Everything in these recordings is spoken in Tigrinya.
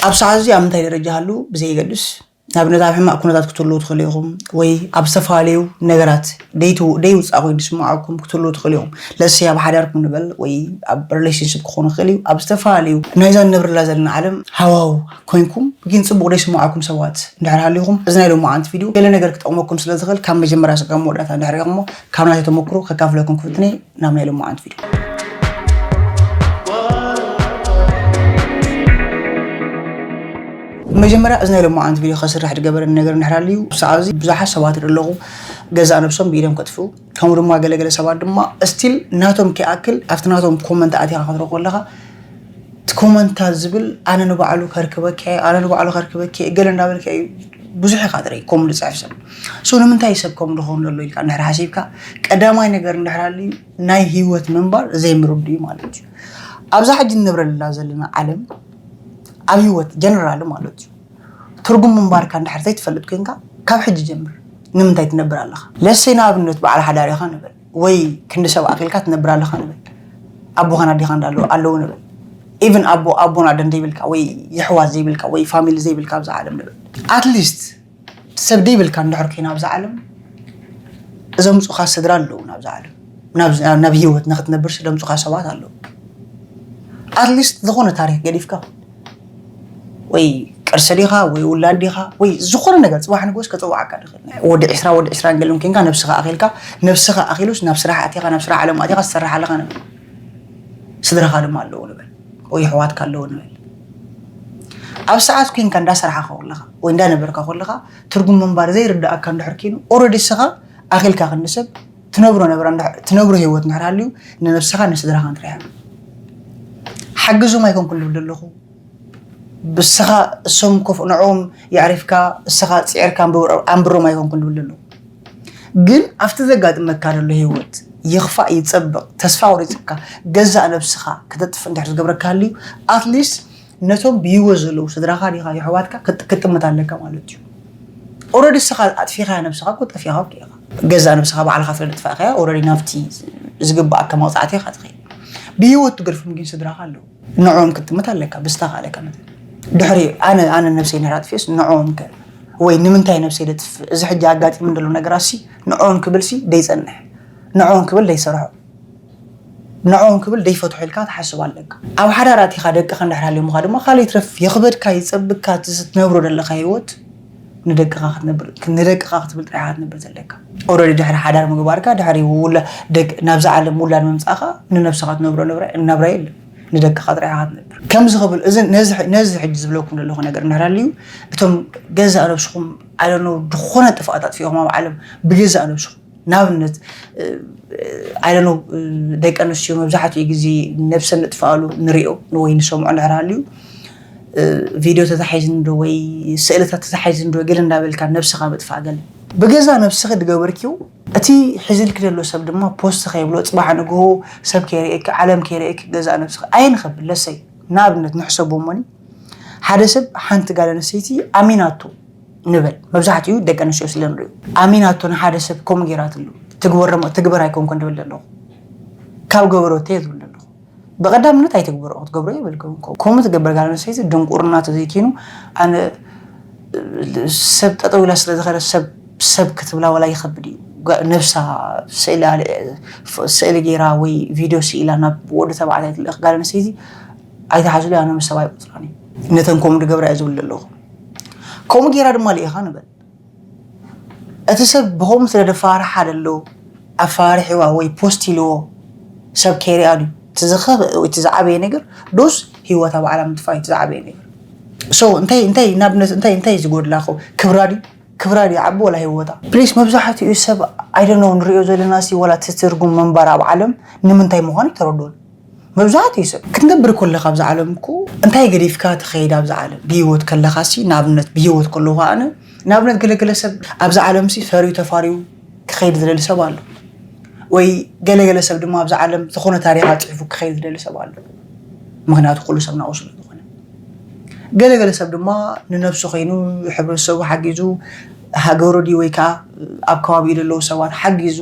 ኣብ ሰዓት እዚ ኣብ ምንታይ ደረጃ ሃሉ ብዘይገድስ፣ ንኣብነት ኣብ ሕማቕ ኩነታት ክትህልዉ ትኽእሉ ኢኹም፣ ወይ ኣብ ዝተፈላለዩ ነገራት ደይትው- ደይውፃእ ኮይኑ ዝስምዓኩም ክትህልዉ ትኽእሉ ኢኹም። ለሰይ ኣብ ሓዳርኩም ንበል ወይ ኣብ ሪሌሽንሽፕ ክኾኑ ይኽእል እዩ። ኣብ ዝተፈላለዩ ናይዛ ንነብረላ ዘለና ዓለም ሃዋው ኮይንኩም ግን ፅቡቕ ደይስምዓኩም ሰባት እንድሕር ሃሊኹም፣ እዚ ናይ ሎማዓንቲ ቪድዮ ገለ ነገር ክጠቕመኩም ስለ ዝኽእል ካብ መጀመርያ ስጋብ መወዳእታ እንድሕር ኢኹሞ ካብ ናተይ ተመክሮ ከካፍለኩም ክፍትን እየ። ናብ ናይ ሎማዓንቲ ቪድዮ። መጀመርያ እዚ ናይ ሎማዓንቲ ቪድዮ ከስራሕ ዝገበረኒ ነገር እንድሕር ሃልዩ፣ ሰዓት እዚ ብዙሓት ሰባት ኣለኹ ገዛእ ነብሶም ብኢዶም ከጥፍኡ፣ ከምኡ ድማ ገለገለ ሰባት ድማ ስቲል ናቶም ከይኣክል ኣብቲ ናቶም ኮመንት ኣቲኻ ክትረኽቦ ኣለኻ። እቲ ኮመንታት ዝብል ኣነ ንባዕሉ ከርክበኪ እየ፣ ኣነ ንባዕሉ ከርክበኪ እየ፣ ገለ እንዳበልካ እዩ ብዙሕ ኢኻ ጥራይ ኮመንት ዝፅሕፍ ሰብ። ሶ ንምንታይ ሰብ ከምኡ ዝኸውን ዘሎ ኢልካ እንድሕር ሓሲብካ፣ ቀዳማይ ነገር እንድሕር ሃልዩ ናይ ህይወት ምንባር ዘይምርድኡ ማለት እዩ። ኣብዛ ሕጂ እንነብረላ ዘለና ዓለም ኣብ ህይወት ጀነራል ማለት እዩ ትርጉም ምንባርካ እንድሕር ዘይትፈልጥ ኮይንካ ካብ ሕጂ ጀምር። ንምንታይ ትነብር ኣለኻ? ለሰይ ንኣብነት በዓል ሓዳር ኢኻ ንበል ወይ ክንዲ ሰብ ኣኺልካ ትነብር ኣለኻ ንበል። ኣቦኻን ኣዴኻን እንዳለዉ ኣለዉ ንበል። ኢቭን ኣቦ ኣቦን ኣደን ዘይብልካ ወይ የሕዋት ዘይብልካ ወይ ፋሚሊ ዘይብልካ ኣብዛ ዓለም ንበል። ኣትሊስት ሰብ ደይብልካ እንድሕር ኮይና ኣብዛ ዓለም እዞም ምፁኻ ስድራ ኣለዉ ናብዛ ዓለም ናብ ናብ ህይወት ንክትነብር ስለምፁኻ ሰባት ኣለዉ። ኣትሊስት ዝኾነ ታሪክ ገዲፍካ ወይ ቅርሲ ዲኻ ወይ ውላድ ዲኻ ወይ ዝኾነ ነገር ፅባሕ ንግሆስ ከፀውዓካ ድኽእል ወዲ ዕስራ ወዲ ዕስራ ገለን ኮይንካ ነብስኻ ኣኺልካ ነብስኻ ኣኺሉስ ናብ ስራሕ ኣቲኻ ናብ ስራሕ ዓለም ኣቲኻ ትሰርሕ ኣለኻ ንብል። ስድራኻ ድማ ኣለዉ ንብል ወይ ኣሕዋትካ ኣለዉ ንብል። ኣብ ሰዓት ኮይንካ እንዳሰራሕኻ ከለኻ ወይ እንዳነበርካ ከለኻ ትርጉም ምንባር ዘይርዳእካ እንድሕር ኮይኑ ኦረዲ እስኻ ኣኺልካ ክንዲ ሰብ ትነብሮ ነብራ እንድሕር- ትነብሮ ህይወት እንድሕር ሃልዩ ንነብስኻ ንስድራኻን ጥራሕ ሓግዞም ኣይኮንኩን ልብል ዘለኹ። ብስኻ እሶም ኮፍ ንዕኦም የዕሪፍካ እስኻ ፅዒርካ ኣንብሮም ኣይኮንኩን ልብል ኣለኹ። ግን ኣብቲ ዘጋጥመካ ዘሎ ህይወት ይኽፋእ ይፀብቕ ተስፋ ቆሪፅካ ገዛእ ነብስኻ ክተጥፍእ እንድሕር ዝገብረካ ሃልዩ ኣትሊስት ነቶም ብህይወት ዘለዉ ስድራኻ ዲኻ የሕዋትካ ክጥምት ኣለካ ማለት እዩ። ኦረዲ እስኻ ኣጥፊኻ ነብስኻ እኮ ጠፊኻ እኮ ኢኻ። ገዛእ ነብስኻ ባዕልኻ ስለ ዘጥፋእካያ ኦረዲ ናብቲ ዝግብኣካ መቕፃዕቲ ኢኻ ትኸይድ። ብህይወት ትገድፎም ግን ስድራኻ ኣለዉ። ንዕኦም ክትጥምት ኣለካ ብዝተኻእለካ መጠን። ድሕሪ ኣነ ኣነ ነብሰይ እንድሕር ኣጥፊእስ ንዕኦም ከ ወይ ንምንታይ ነብሰይ ደጥፍእ እዚ ሕጂ ኣጋጢሙ ዘሎ ነገራት ሲ ንዕኦም ክብል ሲ ደይፀንሕ ንዕኦም ክብል ደይሰርሖ ንዕኦም ክብል ደይፈትሖ ኢልካ ትሓስብ ኣለካ። ኣብ ሓዳር ኣቲኻ ደቅኻ እንድሕር ሃልዮምኻ ድማ ካልእ ይትረፍ የኽበድካ ይፀብካ እቲ ትነብሮ ዘለኻ ህይወት ንደቅኻ ክትነብር ንደቅኻ ክትብል ጥራይ ኢኻ ክትነብር ዘለካ። ኦረዲ ድሕሪ ሓዳር ምግባርካ ድሕሪ ውላ ደቅ ናብዛ ዓለም ውላድ ምምፃእኻ ንነብስኻ ትነብሮ ነብራ ነብራ የለን። ንደቅኻ ጥራይ ኢኻ ክትነብር። ከምዚ ክብል እዚ ነዚ ነዚ ሕጂ ዝብለኩም ዘለኹ ነገር እንድሕር ሃልዩ እቶም ገዛእ ነብስኹም ኣይደኖ ዝኾነ ጥፍኣት ኣጥፊእኹም ኣብ ዓለም ብገዛእ ነብስኹም ንኣብነት ኣይደኖ ደቂ ኣንስትዮ መብዛሕትኡ ግዜ ነብሰን ንጥፍኣሉ ንሪኦ ወይ ንሰምዖ እንድሕር ሃልዩ ቪድዮ ተታሒዝኒ ዶ ወይ ስእልታት ተታሒዝኒ ዶ ገለ እንዳበልካ ነብስኻ ምጥፋእ ገለ ብገዛ ነብስኺ ዝገበርክዮ እቲ ሒዝልኪ ዘሎ ሰብ ድማ ፖስት ከይብሎ ፅባሕ ንግሆ ሰብ ከይርእየኪ ዓለም ከይርእየኪ ገዛ ነብስኺ ኣይንኸብል ለሰይ ንኣብነት ንሕሰቦ እሞኒ ሓደ ሰብ ሓንቲ ጋል ኣንስተይቲ ኣሚናቶ ንበል መብዛሕትኡ ደቂ ኣንስትዮ ስለ ንሪኦ ኣሚናቶ ንሓደ ሰብ ከምኡ ገይራትሉ ትግበር ኣይኮንኩን ድብል ኣለኹ ካብ ገበሮ ተየ ዝብል ኣለኹ ብቐዳምነት ኣይትግበሮ ክትገብሮ የብልኩም ከምኡ ትገብር ጋል ኣንስተይቲ ድንቁርና ተዘይኪኑ ኣነ ሰብ ጠጠው ኢላ ስለ ዝኸደ ሰብ ሰብ ክትብላ ወላ ይኸብድ እዩ ነብሳ ስእሊ ገይራ ወይ ቪድዮ ስኢላ ናብ ወዲ ተባዕታይ ትልእኽ ጋል ኣንስተይቲ ኣይትሓዝሉ ኣነ ምስ ሰብ ኣይቁፅራን እዩ ነተን ከምኡ ድገብራ እየ ዝብል ዘለኹ ከምኡ ገይራ ድማ ልኢኻ ንበል እቲ ሰብ ብኸምኡ ስለ ደፋርሓ ደሎ ኣፋርሕዋ ወይ ፖስት ኢልዎ ሰብ ከይሪኣ ድዩ እቲ ዝኸፍእ ወይ እቲ ዝዓበየ ነገር ዶስ ህይወታ ባዕላ ምጥፋእ እዩ እቲ ዝዓበየ ነገር so እንታይ እንታይ ናብነት እንታይ እንታይ ዝጎድላ ክብራ ድዩ ክብራ ድዩ ዓቢ ወላ ህይወታ ፕሊስ መብዛሕትኡ ሰብ ኣይደነው ንሪኦ ዘለና ሲ ወላ እቲ ትርጉም ምንባር ኣብ ዓለም ንምንታይ ምዃኑ ይተረድኦን መብዛሕትኡ ሰብ ክትነብር ከለኻ ኣብዛ ዓለም እኮ እንታይ ገዲፍካ ትኸይድ ኣብዛ ዓለም ብህይወት ከለኻ ሲ ንኣብነት ብህይወት ከለኹ ኣነ ንኣብነት ገለገለ ሰብ ኣብዛ ዓለም ሲ ፈርዩ ተፋርዩ ክኸይድ ዝደሊ ሰብ ኣሎ ወይ ገለገለ ሰብ ድማ ኣብዛ ዓለም ዝኾነ ታሪኻ ፅሒፉ ክኸይድ ዝደሊ ሰብ ኣሎ ምክንያቱ ኩሉ ሰብ ናብኡ ስለ ዝኾነ ገለገለ ሰብ ድማ ንነብሱ ኮይኑ ሕብረተሰቡ ሓጊዙ ሃገሩ ድዩ ወይ ከዓ ኣብ ከባቢኡ ዘለዉ ሰባት ሓጊዙ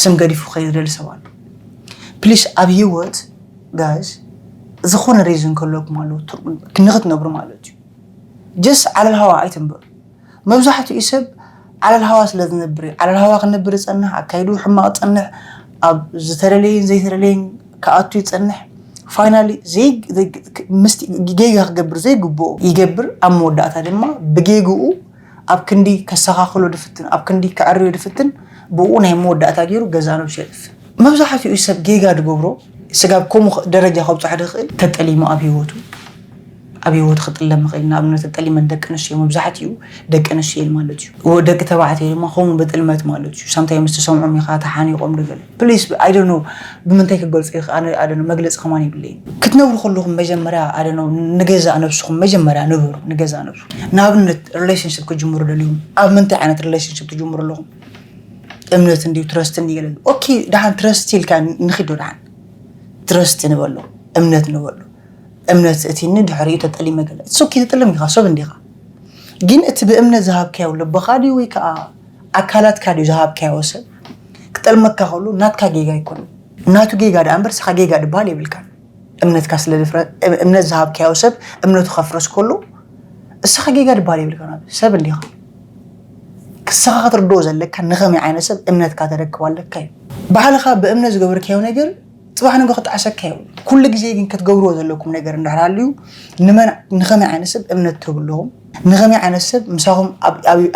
ስም ገዲፉ ክኸይድ ዝደሊ ሰብ ኣሎ ፕሊስ ኣብ ህይወት ጋይስ ዝኾነ ሪዝን ከለኩም ኣለዎ ንክትነብሩ ማለት እዩ። ጀስ ዓለል ሃዋ ኣይትንበሩ። መብዛሕትኡ ሰብ ዓለል ሃዋ ስለ ዝነብር እዩ። ዓለል ሃዋ ክነብር ይጸንሕ፣ ኣካይዱ ሕማቕ ይጸንሕ፣ ኣብ ዝተደለየን ዘይተደለየን ክኣቱ ይጸንሕ። ፋይናሊ ምስቲ ጌጋ ክገብር ዘይግብኦ ይገብር። ኣብ መወዳእታ ድማ ብጌግኡ ኣብ ክንዲ ከስተኻኽሎ ድፍትን፣ ኣብ ክንዲ ከዕርዮ ድፍትን፣ ብኡ ናይ መወዳእታ ገይሩ ገዛ ነብሱ የጥፍእ። መብዛሕትኡ ሰብ ጌጋ ድገብሮ ስጋብ ከምኡ ደረጃ ከብፅሖ ድኽእል ተጠሊሙ ኣብ ህይወቱ ኣብ ህይወቱ ክጥለም ይኽእል። ንኣብነት ተጠሊመን ደቂ ኣንስትዮ፣ መብዛሕትኡ ደቂ ኣንስትዮ ማለት እዩ። ደቂ ተባዕትዮ ድማ ከምኡ ብጥልመት ማለት እዩ። ሳምታይ ምስ ትሰምዖም ኢኻ ተሓኒቆም ድገለ ፕሊስ ኣይደኖ ብምንታይ ክገልፆ ይኽእል ኣነ ኣይደኖ መግለፂ ከማን ይብለይ። ክትነብሩ ከለኹም መጀመርያ ኣይደኖ ንገዛእ ነብስኹም መጀመርያ ንበሩ። ንገዛእ ነብስኹም ንኣብነት ሪሌሽንሽፕ ክጅምሩ ደልዮም ኣብ ምንታይ ዓይነት ሪሌሽንሽፕ ትጅምሩ ኣለኹም? እምነት እንድዩ ትረስት እንድዩ ገለ ኦኬ። ደሓን ትረስት ኢልካ ንኺዶ ደሓን ትረስት ንበሎ እምነት ንበሎ እምነት እቲ ንድሕሪኡ ተጠሊመ ገለ ሶኪ ተጠለም ኢኻ ሰብ እንዲኻ። ግን እቲ ብእምነት ዝሃብካዮ ልብኻ ድዩ ወይ ከዓ ኣካላትካ ድዩ ዝሃብካዮ ሰብ ክጠልመካ ከሉ ናትካ ጌጋ ኣይኮነ። ናቱ ጌጋ ደኣ እምበር ስኻ ጌጋ ድበሃል የብልካ። እምነትካ ስለ ድፍረ እምነት ዝሃብካዮ ሰብ እምነቱ ከፍርስ ከሉ እስኻ ጌጋ ድበሃል የብልካ። ናብ ሰብ እንዲኻ ክስኻ ክትርድኦ ዘለካ ንኸመይ ዓይነት ሰብ እምነትካ ተረክብ ኣለካ እዩ። ባዕልኻ ብእምነት ዝገበርካዮ ነገር ፅባሕ ንጎ ክጣዕሰካ እዩ። ኩሉ ግዜ ግን ክትገብርዎ ዘለኩም ነገር እንድሕር ሃልዩ ንመን ንኸመይ ዓይነት ሰብ እምነት ትህቡ ኣለኹም? ንኸመይ ዓይነት ሰብ ምሳኹም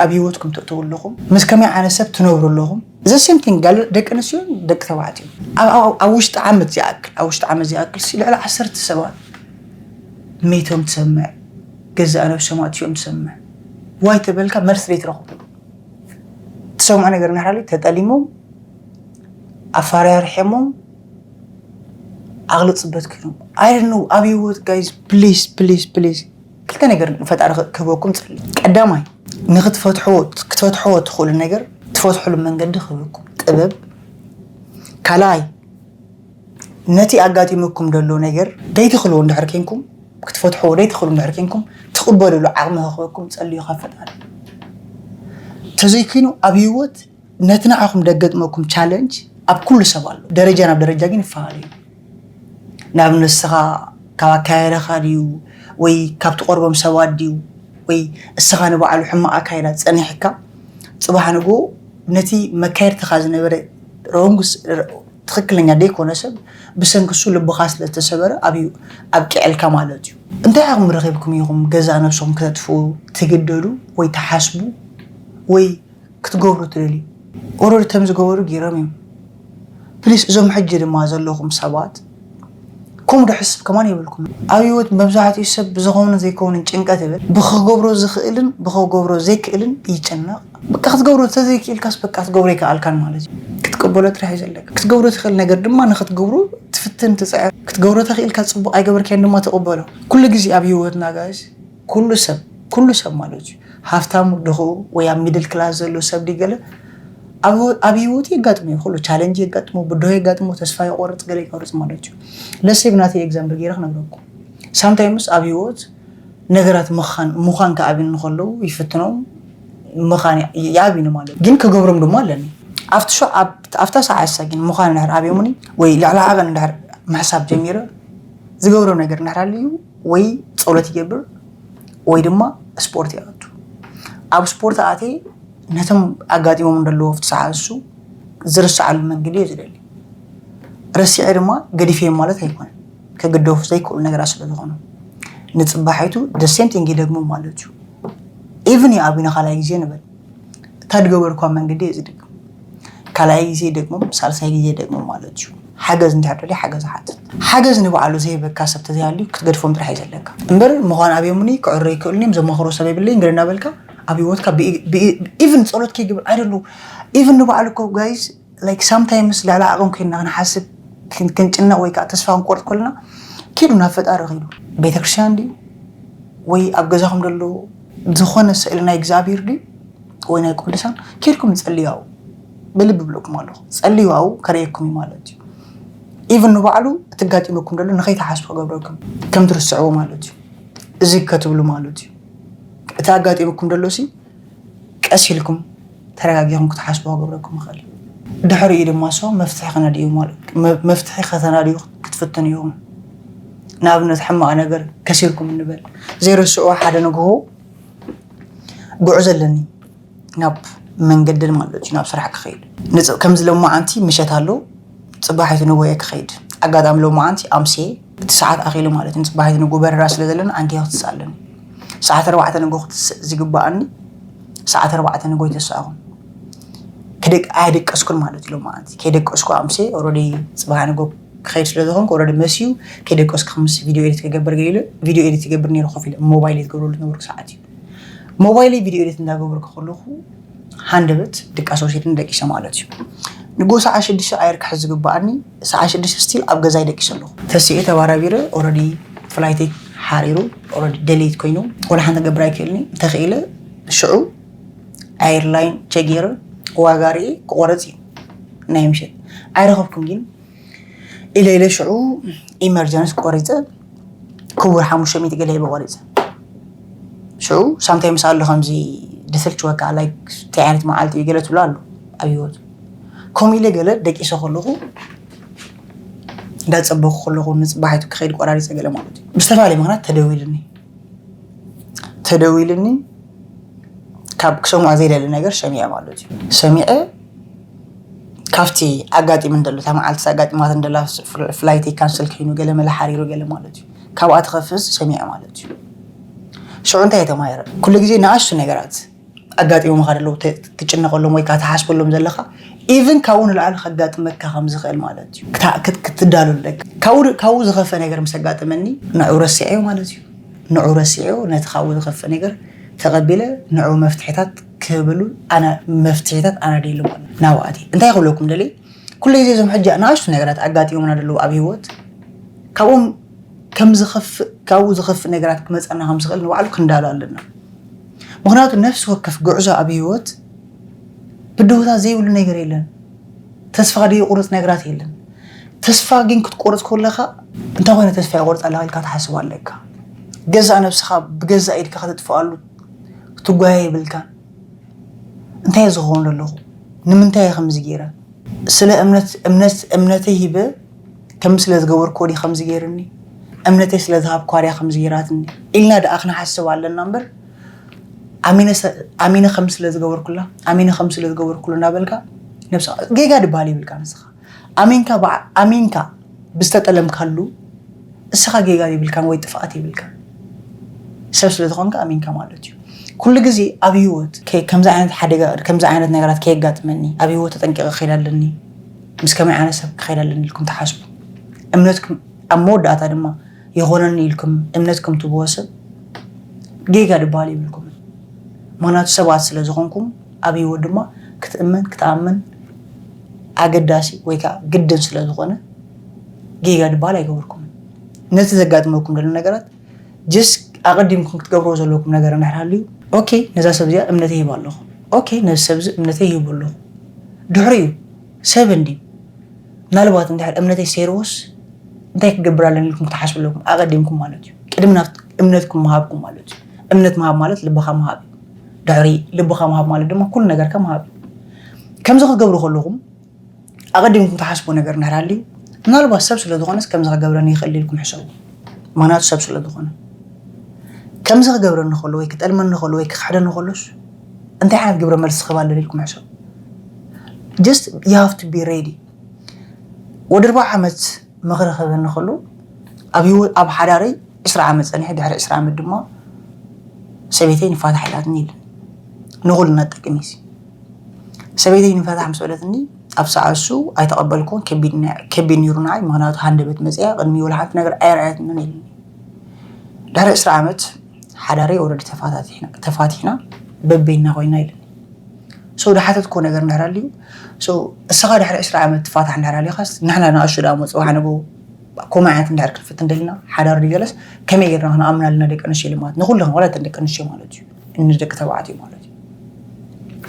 ኣብ ህይወትኩም ትእትዉ ኣለኹም? ምስ ከመይ ዓይነት ሰብ ትነብሩ ኣለኹም? ዘ ሴም ቲንግ ጋል ደቂ ኣንስትዮን ደቂ ተባዕትዮ ኣብ ውሽጢ ዓመት ዝኣክል ኣብ ውሽጢ ዓመት ዝኣክል ልዕሊ ዓሰርተ ሰባት መይቶም ትሰምዕ፣ ገዛእ ነብሶም ኣጥፊኦም ትሰምዕ። ዋይ ተበልካ መልሲ ዘይትረኽቡ ትሰምዖ ነገር ናህራሊ ተጠሊሞም ኣፋራርሕሞም ኣቕሊ ፅበት ኮይኖም ኣይደኖ ኣብ ህይወት ጋይዝ ፕሊስ ፕሊስ ፕሊስ ክልተ ነገር ንፈጣሪ ክህበኩም ፀሊ። ቀዳማይ ንክትፈትሕዎ ክትፈትሕዎ ትኽእሉ ነገር ትፈትሕሉ መንገዲ ክህበኩም ጥበብ። ካልኣይ ነቲ ኣጋጢሙኩም ዘሎ ነገር ደይትኽእልዎ እንድሕር ኬንኩም ክትፈትሕዎ ደይትኽእሉ እንድሕር ኬንኩም ትቕበልሉ ዓቕሚ ክህበኩም ፀልዩ ካብ ፈጣሪ። ተዘይኮይኑ ኣብ ህይወት ነቲ ንዓኹም ደገጥመኩም ቻለንጅ ኣብ ኩሉ ሰብ ኣሎ። ደረጃ ናብ ደረጃ ግን ይፈላለ እዩ። ንኣብነት ንስኻ ካብ ኣካያይዳኻ ድዩ ወይ ካብ ትቐርቦም ሰባት ድዩ ወይ እስኻ ንባዕሉ ሕማቕ ኣካይዳ ጸኒሕካ ጽባሕ ንግሆ ነቲ መካየድትኻ ዝነበረ ሮንግ ትኽክለኛ ደይኮነ ሰብ ብሰንክሱ ልብኻ ስለ ዝተሰበረ ኣብዩ ኣብቂዐልካ ማለት እዩ። እንታይ ዓቕሚ ረኺብኩም ኢኹም ገዛ ነብስኹም ክተጥፍኡ ትግደዱ ወይ ትሓስቡ ወይ ክትገብሩ ትደልዩ? ኦረዲ ከም ዝገበሩ ገይሮም እዮም። ፕሊስ እዞም ሕጂ ድማ ዘለኹም ሰባት ከምኡ ዶ ሕስብ ከማን የብልኩም። ኣብ ህይወት መብዛሕትኡ ሰብ ብዝኸውን ዘይከውንን ጭንቀት ይብል። ብክገብሮ ዝኽእልን ብክገብሮ ዘይክእልን ይጭነቕ። በቃ ክትገብሮ ተዘይክእልካስ በቃ ክትገብሮ ይከኣልካን ማለት እዩ። ክትቅበሎ ጥራሕ እዩ ዘለካ። ክትገብሮ ትኽእል ነገር ድማ ንክትገብሮ ትፍትን ትፅዕር። ክትገብሮ ተኽእልካ ፅቡቕ ኣይገበርካን ድማ ተቕበሎ። ኩሉ ግዜ ኣብ ህይወትና ጋይስ ኩሉ ሰብ ኩሉ ሰብ ማለት እዩ ሃፍታሙ ድኹ ወይ ኣብ ሚድል ክላስ ዘሎ ሰብ ድገለ ኣብ ህይወቱ የጋጥሞ እዩ። ኩሉ ቻለንጅ የጋጥሞ ብድሆ የጋጥሞ ተስፋ ይቆርፅ ገለ ይቆርፅ ማለት እዩ። ለሴብ ናተይ ኤግዛምፕል ገይረ ክነግረኩም። ሳምታይምስ ኣብ ህይወት ነገራት ምዃን ምዃን ከኣብኒ ከለዉ ይፍትኖም ምዃን ይኣብኒ ማለት ግን ክገብሮም ድማ ኣለኒ። ኣብቲ ሸ ኣብታ ሰዓት እሳ ግን ምዃን እንድሕር ኣብዮምኒ ወይ ልዕሊ ዓቐን እንድሕር ምሕሳብ ጀሚረ ዝገብሮ ነገር እንድሕር ኣለዩ ወይ ጸሎት ይገብር ወይ ድማ ስፖርት ይኣቱ። ኣብ ስፖርት ኣቴ ነቶም ኣጋጢሞም እንደለዎ ኣብቲ ሰዓት እሱ ዝርሰዓሉ መንገዲ እየ ዝደሊ። ረሲዐ ድማ ገዲፍዮም ማለት ኣይኮነን። ክግደፉ ዘይክእሉ ነገራት ስለ ዝኾኑ ንጽባሒቱ ደሴም ቲንግ ይደግሞ ማለት እዩ። ኢቭን ይኣብዩና ካልኣይ ግዜ ንበል እታ ድገበርኳ መንገዲ እየ ዝድግም። ካልኣይ ግዜ ይደግሞ ሳልሳይ ግዜ ይደግሞ ማለት እዩ። ሓገዝ እንድሕር ደልዩ ሓገዝ ሓትት። ሓገዝ ንባዕሉ ዘይህበካ ሰብ ተዘይሃልዩ ክትገድፎም ጥራሕ እዩ ዘለካ እምበር ምዃን ኣብዮምኒ ክዕሮ ይክእሉኒ እዮም ዘማኽሮ ሰብ የብለይን ገለ እናበልካ ኣብ ህይወትካ ኢቭን ጸሎት ከይግብር ኣይደሉ ኢቭን ንባዕሉ እኮ ጋይስ ላይክ ሳምታይምስ ልዕሊ ዓቕን ኮይንና ክንሓስብ ክንጭነቕ ወይ ከዓ ተስፋ ክንቆርጥ ከለና ኪዱ ናብ ፈጣሪ ኪዱ ቤተክርስትያን ድዩ ወይ ኣብ ገዛኹም ዘሎ ዝኾነ ስእሊ ናይ እግዚኣብሔር ድዩ ወይ ናይ ቅዱሳን ኬድኩም ጸልያው ብልቢ ብለኩም ኣለኹ ጸልያው ከረየኩም እዩ ማለት እዩ። ኢቭን ንባዕሉ እቲ ኣጋጢመኩም ዘሎ ንኸይትሓስቡ ክገብረኩም ከም ትርስዕዎ ማለት እዩ። እዚ ከትብሉ ማለት እዩ። እቲ ኣጋጢመኩም ዘሎ ሲ ቀስ ኢልኩም ተረጋጊኹም ክትሓስቡ ክገብረኩም ይኽእል። ድሕሪኡ ድማ ሶ መፍትሒ ክነድዩ ማለት መፍትሒ ከተናድዩ ክትፍትኑ ኢኹም። ንኣብነት ሕማቕ ነገር ከሲርኩም እንበል ዘይርስዑ ሓደ ንግሆ ጉዕዞ ኣለኒ ናብ መንገድን ማለት እዩ ናብ ስራሕ ክኸይድ። ከምዚ ሎማዓንቲ ምሸት ኣሎ፣ ፅባሒቱ ንጎየ ክኸይድ። ኣጋጣሚ ሎማዓንቲ ኣምሴ እቲ ሰዓት ኣኺሉ ማለት እዩ። ንፅባሒቱ ንጎ በረራ ስለ ዘለና ኣንኪ ክትስእ ኣለኒ። ሰዓት ኣርባዕተ ንጎ ክትስእ ዝግባኣኒ ሰዓት ኣርባዕተ ንጎ ይተሰኣኹን ኣይደቀስኩን ማለት እዩ። ሎማዓንቲ ከይደቀስኩ ኣምሴ ኦረዲ ፅባሕ ንጎ ክኸይድ ስለ ዝኾንኩ ኦረዲ መስዩ ከይደቀስኩ ምስ ቪድዮ ኤዲት ክገብር ገለ ቪድዮ ኤዲት ይገብር ነይሩ ኮፍ ኢለ ሞባይል ትገብረሉ ዝነበርኩ ሰዓት እዩ። ሞባይለይ ቪድዮ ኤዲት እንዳገበርኩ ከለኹ ሃንደበት ድቃስ ወሲድን ደቂሰ ማለት እዩ። ንጎ ሰዓ ሽዱሽተ ኣየር ክሕዝ ዝግባኣኒ ሰዓ ሽዱሽተ ስቲል ኣብ ገዛይ ደቂሰ ኣለኹ። ተሲኤ ተባራቢረ ኦረዲ ፍላይተይ ሓሪሩ ኦረዲ ደሌት ኮይኑ ወላ ሓንቲ ገብር ኣይክእልኒ እንተኽኢለ ሽዑ ኣየርላይን ቸጌር ዋጋ ርኢ ክቆረፅ እዩ ናይ ምሸት ኣይረኸብኩም ግን ኢለ ኢለ ሽዑ ኢመርጀንስ ቆሪፀ ክቡር ሓሙሽተ ሚእቲ ገለ ሂበ ቆሪፀ ሽዑ ሳምታይ ምስ ኣሎ ከምዚ ድስልችወካ ላይክ እንታይ ዓይነት መዓልቲ እዩ ገለ ትብሎ ኣሎ ኣብ ህይወቱ ከምኡ ኢለ ገለ ደቂሰ ከለኹ እንዳፀበኩ ከለኹ ንፅባሒቱ ክኸይድ ቆራሪፀ ገለ ማለት እዩ ብዝተፈላለየ ምክንያት ተደዊልኒ ተደዊልኒ ካብ ክሰምዖ ዘይደሊ ነገር ሰሚዐ ማለት እዩ ሰሚዐ ካብቲ ኣጋጢሚ እንደሎ እታ መዓልቲ ኣጋጢማት እንደላ ፍላይት ካንስል ኮይኑ ገለ መለ ሓሪሩ ገለ ማለት እዩ ካብኣ ተኸፍስ ሰሚዐ ማለት እዩ ሽዑ እንታይ የተማየረ ኩሉ ግዜ ንኣሽቱ ነገራት ኣጋጢሞምካ ደለዉ ትጭነቀሎም ወይ ከዓ ትሓስበሎም ዘለካ ኢቭን ካብኡ ንላዕሊ ከጋጥመካ ከም ዝኽእል ማለት እዩ ክትዳሉ ኣለካ ካብኡ ዝኸፈ ነገር ምስ ኣጋጠመኒ ንዑ ረሲዐዮ ማለት እዩ ንዑ ረሲዐዮ ነቲ ካብኡ ዝኸፈ ነገር ተቐቢለ ንዑ መፍትሒታት ክህበሉ ኣነ መፍትሒታት ኣናድየሉ ማለት ናብኣቲ እንታይ ክብለኩም ደሊ ኩሉ ግዜ እዞም ሕጂ ንኣሽቱ ነገራት ኣጋጢሞምና ደለዉ ኣብ ህይወት ካብኦም ከም ዝኸፍእ ካብኡ ዝኸፍእ ነገራት ክመፀና ከም ዝኽእል ንባዕሉ ክንዳሉ ኣለና ምክንያቱ ነፍሲ ወከፍ ጉዕዞ ኣብ ህይወት ብድሆታት ዘይብሉ ነገር የለን ተስፋ ደይቁርፅ ነገራት የለን ተስፋ ግን ክትቆርፅ ከለካ እንታይ ኮይነ ተስፋ ይቆርፅ ኣለካ ኢልካ ትሓስብ ኣለካ ገዛእ ነብስኻ ብገዛእ ኢድካ ከተጥፍኣሉ ክትጓየ ይብልካ እንታይ ዝኸውን ኣለኹ ንምንታይ ከምዚ ገይረ ስለ እምነት እምነት እምነተይ ሂበ ከም ስለ ዝገበርክዎ ድዩ ከምዚ ገይርኒ እምነተይ ስለ ዝሃብክዋ ድያ ከምዚ ገይራትኒ ኢልና ደኣ ክንሓስብ ኣለና እምበር ኣሚነ ከም ስለ ዝገበርኩላ ኣሚነ ከም ስለ ዝገበርኩሉ እናበልካ ነብስኻ ጌጋ ድበሃል ይብልካ ንስኻ ኣሚንካ ኣሚንካ ብዝተጠለምካሉ እስኻ ጌጋ ይብልካን ወይ ጥፍኣት ይብልካን ሰብ ስለ ዝኾንካ ኣሚንካ ማለት እዩ ኩሉ ግዜ ኣብ ህይወት ከምዚ ዓይነት ሓደጋ ከምዚ ዓይነት ነገራት ከየጋጥመኒ ኣብ ህይወት ተጠንቂቐ ክኸይድ ኣለኒ ምስ ከመይ ዓይነት ሰብ ክኸይድ ኣለኒ ኢልኩም ትሓስቡ እምነትኩም ኣብ መወዳእታ ድማ ይኾነኒ ኢልኩም እምነትኩም ትብዎ ሰብ ጌጋ ድበሃል የብልኩምን ምኽንያቱ ሰባት ስለ ዝኾንኩም ኣብ ህይወት ድማ ክትእመን ክትኣምን ኣገዳሲ ወይ ከዓ ግድን ስለ ዝኾነ ጌጋ ድበሃል ኣይገበርኩምን ነቲ ዘጋጥመኩም ዘሎ ነገራት ጀስ ኣቐዲምኩም ክትገብርዎ ዘለኩም ነገር እንድሕር ሃልዩ ኦኬ ነዛ ሰብ እዚኣ እምነተይ ሂበ ኣለኹ ኦኬ ነዚ ሰብ እዚ እምነተይ ሂቡ ኣለኹ ድሕሪኡ ሰብ እንድዩ ምናልባት እንድሕር እምነተይ ሰይርዎስ እንታይ ክገብር ኣለኒ ኢልኩም ክትሓስቡ ኣለኩም ኣቐዲምኩም ማለት እዩ ቅድሚ ናብቲ እምነትኩም ምሃብኩም ማለት እዩ እምነት ምሃብ ማለት ልብኻ ምሃብ እዩ ድሕሪ ልብኻ ምሃብ ማለት ድማ ኩሉ ነገርካ ምሃብ እዩ ከምዚ ክትገብሩ ከለኹም ኣቐዲምኩም ትሓስቡ ነገር እንድሕር ሃልዩ ምናልባት ሰብ ስለ ዝኾነስ ከምዚ ክገብረኒ ይኽእል ኢልኩም ሕሰቡ ምኽንያቱ ሰብ ስለ ዝኾነ ከምዚ ክገብረኒ ከሎ ወይ ክጠልመኒ ከሎ ወይ ክኽሕደኒ ከሎስ እንታይ ዓይነት ግብረ መልሲ ክህብ ኣለኒ ኢልኩም ሕሰቡ just you have to be ready ወዲ ኣርባዓ ዓመት ምኽሪ ክህበኒ ከሎ ኣብ ሓዳረይ ዕስራ ዓመት ፀኒሐ ድሕሪ ዕስራ ዓመት ድማ ሰበይተይ ንፋታሕ ኢላትኒ ኢለ ንኹልና ጠቅም እዩ ሰበይተይ ንፋታሕ ምስ በለትኒ ኣብ ሰዓት እሱ ኣይተቐበልኩን ከቢድ ነይሩ ንዓይ ምኽንያቱ ሃንደበት መፅያ ቅድሚ ወላ ሓንቲ ነገር ኣይረኣየትንን ኢልኒ ድሕሪ ዕስራ ዓመት ሓዳረይ ወረዲ ተፋቲሕና በበይና ኮይና ኢልኒ so ዝሓተትኮ ነገር እንድሕር ኣልዩ so እስኻ ድሕሪ ዕስራ ዓመት ትፋታሕ እንድሕር ኣልዩኻስ ንሕና ንኣሹ ደኣ መፅባሕ ንጎ ኮማያት እንድሕር ክንፍትን ደሊና ሓዳር ድገለስ ከመይ ጌርና ክንኣምን ኣለና ደቂ ኣንስትዮ ኢለ ማለት ንኩልኽን ዋላ እተን ደቂ ኣንስትዮ ማለት እዩ እኒ ደቂ ተባዕትዮ ማለት እዩ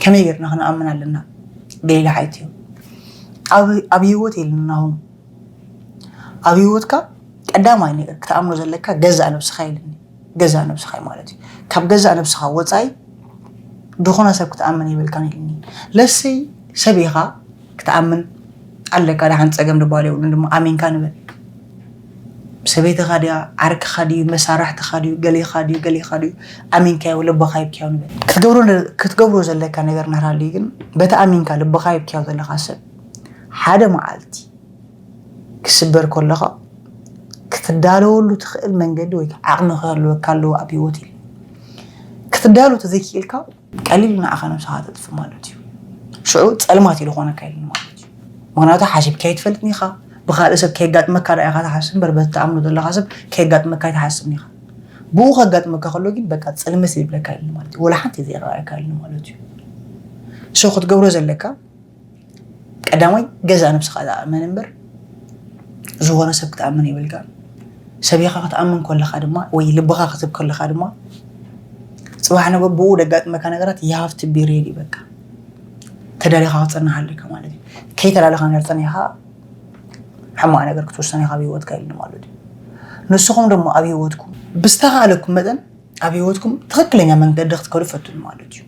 ከመይ ጌርና ክንኣምን ኣለና ገሊላ ሓይቲ እዩ ኣብ ህይወት የለናኹም ኣብ ህይወትካ ቀዳማይ ነገር ክትኣምኖ ዘለካ ገዛእ ነብስኻ ኢልኒ ገዛእ ነብስኻ ማለት እዩ ካብ ገዛእ ነብስኻ ወፃኢ ዝኾነ ሰብ ክትኣምን የብልካን ኢልኒ ለስይ ሰብ ኢኻ ክትኣምን ኣለካ ደሓን ፀገም ድባል የብሉን ድማ ኣሚንካ ንበል ሰበይትኻ ድያ፣ ዓርክኻ ድዩ፣ መሳርሕትኻ ድዩ፣ ገሌኻ ድዩ፣ ገሌኻ ድዩ፣ ኣሚንካዮ፣ ልብኻ ሂብካዮ ንበል። ክትገብሮ፣ ክትገብሮ ዘለካ ነገር እናሃልዩ ግን፣ በቲ ኣሚንካ ልብኻ ሂብካዮ ዘለኻ ሰብ ሓደ መዓልቲ ክስበር ከለኻ ክትዳለወሉ ትኽእል መንገዲ ወይ ከዓ ዓቕሚ ክህልወካ ኣለዎ ኣብ ህይወት ኢለ። ክትዳሎ ተዘይክኢልካ ቀሊል ንዓኻ ነብስኻ ተጥፍእ ማለት እዩ። ሽዑ ጸልማት እዩ ዝኾነካ ኢሉ ማለት እዩ። ምኽንያቱ ሓሲብካ ኣይትፈልጥን ኢኻ። ብኻልእ ሰብ ከየጋጥመካ ደኣ ኢኻ ትሓስብ እምበር በቲ ትኣምኖ ዘለኻ ሰብ ከየጋጥመካ ኣይትሓስብን ኢኻ። ብኡ ከጋጥመካ ከሎ ግን በቃ ጽልምት ይብለካ ኢሉ ማለት እዩ። ወላ ሓንቲ ዘይረኣየካ ኢሉ ማለት እዩ። ሶ ክትገብሮ ዘለካ ቀዳማይ ገዛእ ነብስኻ ተኣመን እምበር ዝኾነ ሰብ ክትኣምን የብልካን። ሰብ ኢኻ ክትኣምን ከለኻ ድማ ወይ ልብኻ ክትህብ ከለኻ ድማ ጽባሕ ነገ ብኡ ደጋጥመካ ነገራት you have to be ready በቃ ተዳሊኻ ክትጸንሕ ኣለካ ማለት እዩ። ከይተዳሊኻ እንድሕር ጸኒሕካ ሕማቕ ነገር ክትውስን ኢኻ ኣብ ህይወትካ ኢሉ ማለት እዩ። ንስኹም ድማ ኣብ ህይወትኩም ብዝተኻእለኩም መጠን ኣብ ህይወትኩም ትኽክለኛ መንገዲ ክትከዱ ፈትኑ ማለት እዩ።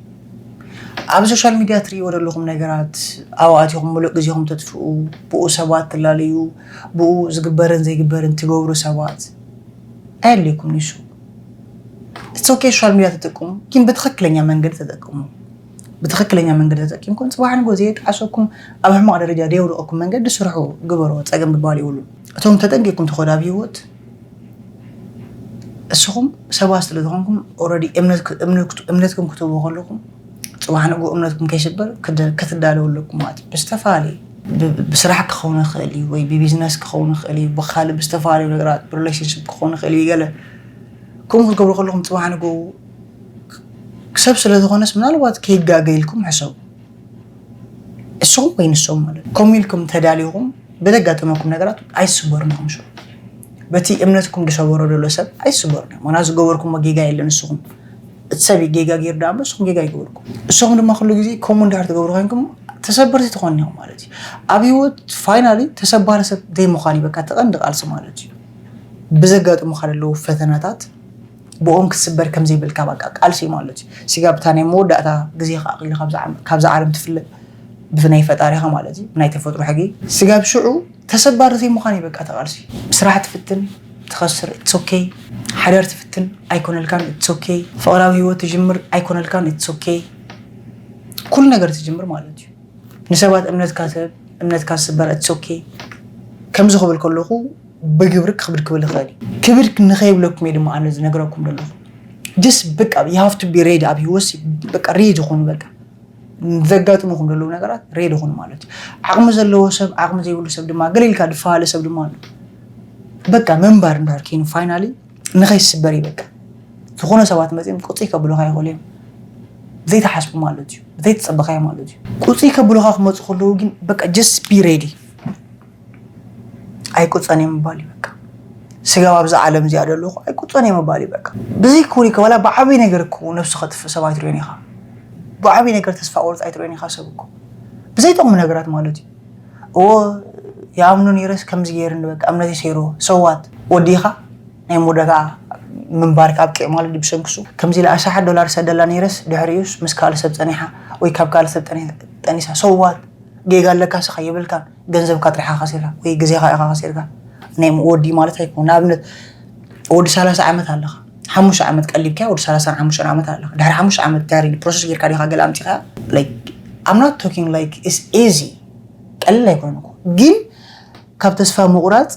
ኣብ ሶሻል ሚድያ ትርእይዎ ዘለኹም ነገራት ኣብኡ ኣቲኹም ሙሉእ ግዜኹም ተጥፍኡ፣ ብኡ ሰባት ትላለዩ፣ ብኡ ዝግበርን ዘይግበርን ትገብሩ ሰባት ኣየድልየኩም ንሱ። It's okay ሶሻል ሚድያ ተጠቅሙ፣ ግን ብትኽክለኛ መንገዲ ተጠቅሙ። ብትኽክለኛ መንገዲ ተጠቂምኩም ጽባሕ ንግሆ ዘየጣዕሰኩም ኣብ ሕማቕ ደረጃ ዘየውድቐኩም መንገዲ ስርሑ፣ ግበሮ፣ ጸገም ክበሃል የብሉን። እቶም ተጠንቂቕኩም ትኸዱ ኣብ ህይወት እስኹም ሰባት ስለ ዝኾንኩም already እምነት እምነትኩም ክትህቡ ከለኹም ጽባሕ ንግሆ እምነትኩም ከይስበር ክትዳለዉ ኣለኩም ማለት እዩ። ብዝተፈላለዩ ብስራሕ ክኸውን ይኽእል እዩ ወይ ብቢዝነስ ክኸውን ይኽእል እዩ ብካልእ ብዝተፈላለዩ ነገራት ብሪሌሽንሽፕ ክኸውን ይኽእል እዩ ገለ ከምኡ ክትገብሩ ከለኹም ጽባሕ ንግሆ ሰብ ስለ ዝኾነስ ምናልባት ከይጋገ ኢልኩም ሕሰቡ። እስኹም ወይ ንሶም ማለት ከምኡ ኢልኩም ተዳሊኹም ብዘጋጠመኩም ነገራት ኣይስበሩን ኢኹም ሽዑ በቲ እምነትኩም ዝሰበሮ ዘሎ ሰብ ኣይስበሩን እዮም ምክንያቱ ዝገበርኩሞ ጌጋ የለን እስኹም እቲ ሰብ ጌጋ ገይሩ ደኣ እምበር እስኹም ጌጋ ይገበርኩም እስኹም ድማ ኩሉ ግዜ ከምኡ እንድሕር ትገብሩ ኮይንኩም ተሰበርቲ ትኾኑ ኢኹም ማለት እዩ ኣብ ህይወት ፋይናሊ ተሰባሪ ሰብ ዘይምዃን እዩ በቃ ተቐንዲ ቃልሲ ማለት እዩ ብዘጋጥሙካ ዘለዉ ፈተናታት ብኦም ክትስበር ከም ዘይብልካ በቃ ቃልሲ ማለት እዩ። ስጋብ እታ ናይ መወዳእታ ግዜኻ ኣኺሉ ካብዛ ዓለም ትፍለ ብናይ ፈጣሪኻ ማለት እዩ ብናይ ተፈጥሮ ሕጊ። ስጋብ ሽዑ ተሰባሪ ዘይምዃን እዩ በቃ እቲ ቃልሲ። ስራሕ ትፍትን ትኸስር it's okay። ሓዳር ትፍትን ኣይኮነልካን it's okay። ፍቕራዊ ህይወት ትጅምር ኣይኮነልካን it's okay። ኩሉ ነገር ትጅምር ማለት እዩ። ንሰባት እምነትካ ትህብ እምነትካ ትስበር it's okay። ከምዚ ክብል ከለኹ ብግብሪ ክኽብድ ክብል ይኽእል እዩ። ክብድ ንኸይብለኩም እየ ድማ ኣነ ዝነግረኩም ዘለኹ። Just በቃ you have to be ready ኣብ ህይወት በቃ ready ኩኑ በቃ ዘጋጥሙኹም ዘለዉ ነገራት ready ኩኑ ማለት እዩ። ዓቕሚ ዘለዎ ሰብ ዓቕሚ ዘይብሉ ሰብ ድማ ገለ ኢልካ ዝፈሃለ ሰብ ድማ ኣሎ። በቃ ምንባር እንድሕር ኮይኑ finally ንኸይስበር እዩ በቃ ዝኾነ ሰባት መፂኦም ቁፅይ ከብሉኻ ይኽእሉ እዮም ዘይትሓስቡ ማለት እዩ ዘይትፀበኻዮ ማለት እዩ ቁፅይ ከብሉኻ ክመፁ ከለዉ ግን በቃ just be ready ኣይቁፀን እየ ምባል እዩ በቃ ስጋብ ኣብዛ ዓለም እዚኣ ዘለኹ ኣይቁፀን እየ ምባል እዩ በቃ ብዘይ ክብሪ ከበላ ብዓብይ ነገር ክው ነብሱ ከጥፍእ ሰብ ኣይትሪኦን ኢኻ ብዓብይ ነገር ተስፋ ቆርፅ ኣይትሪኦን ኢኻ ሰብ እኮ ብዘይጠቕሙ ነገራት ማለት እዩ እዎ ይኣምኖ ነይረስ ከምዚ ገይርኒ በቃ እምነተይ ሰይርዎ so what ወዲእኻ ናይ መወዳእታ ምንባርካ ኣብቂዑ ማለት ድዩ ብሰንኪ እሱ ከምዚ ኢላ ኣሽሓት ዶላር ሰደላ ነይረስ ድሕሪኡስ ምስ ካልእ ሰብ ጸኒሓ ወይ ካብ ካልእ ሰብ ጠኒሳ so what ጌጋ ኣለካስ ከይብልካን ገንዘብካ ጥራሕ ኢኻ ከሲርካ ወይ ግዜኻ ኢኻ ከሲርካ ናይ ወዲ ማለት ኣይኮን ንኣብነት ወዲ ሰላሳ ዓመት ኣለኻ ሓሙሽተ ዓመት ቀሊብካዮ ወዲ ሰላሳን ሓሙሽተን ዓመት ኣለኻ ድሕሪ ሓሙሽተ ዓመት ድሕሪ process ጌርካ ዲኻ ገለ ኣምጺኻዮ like I'm not talking like it's easy ቀሊል ኣይኮነን እኮ ግን ካብ ተስፋ ምቑራጽ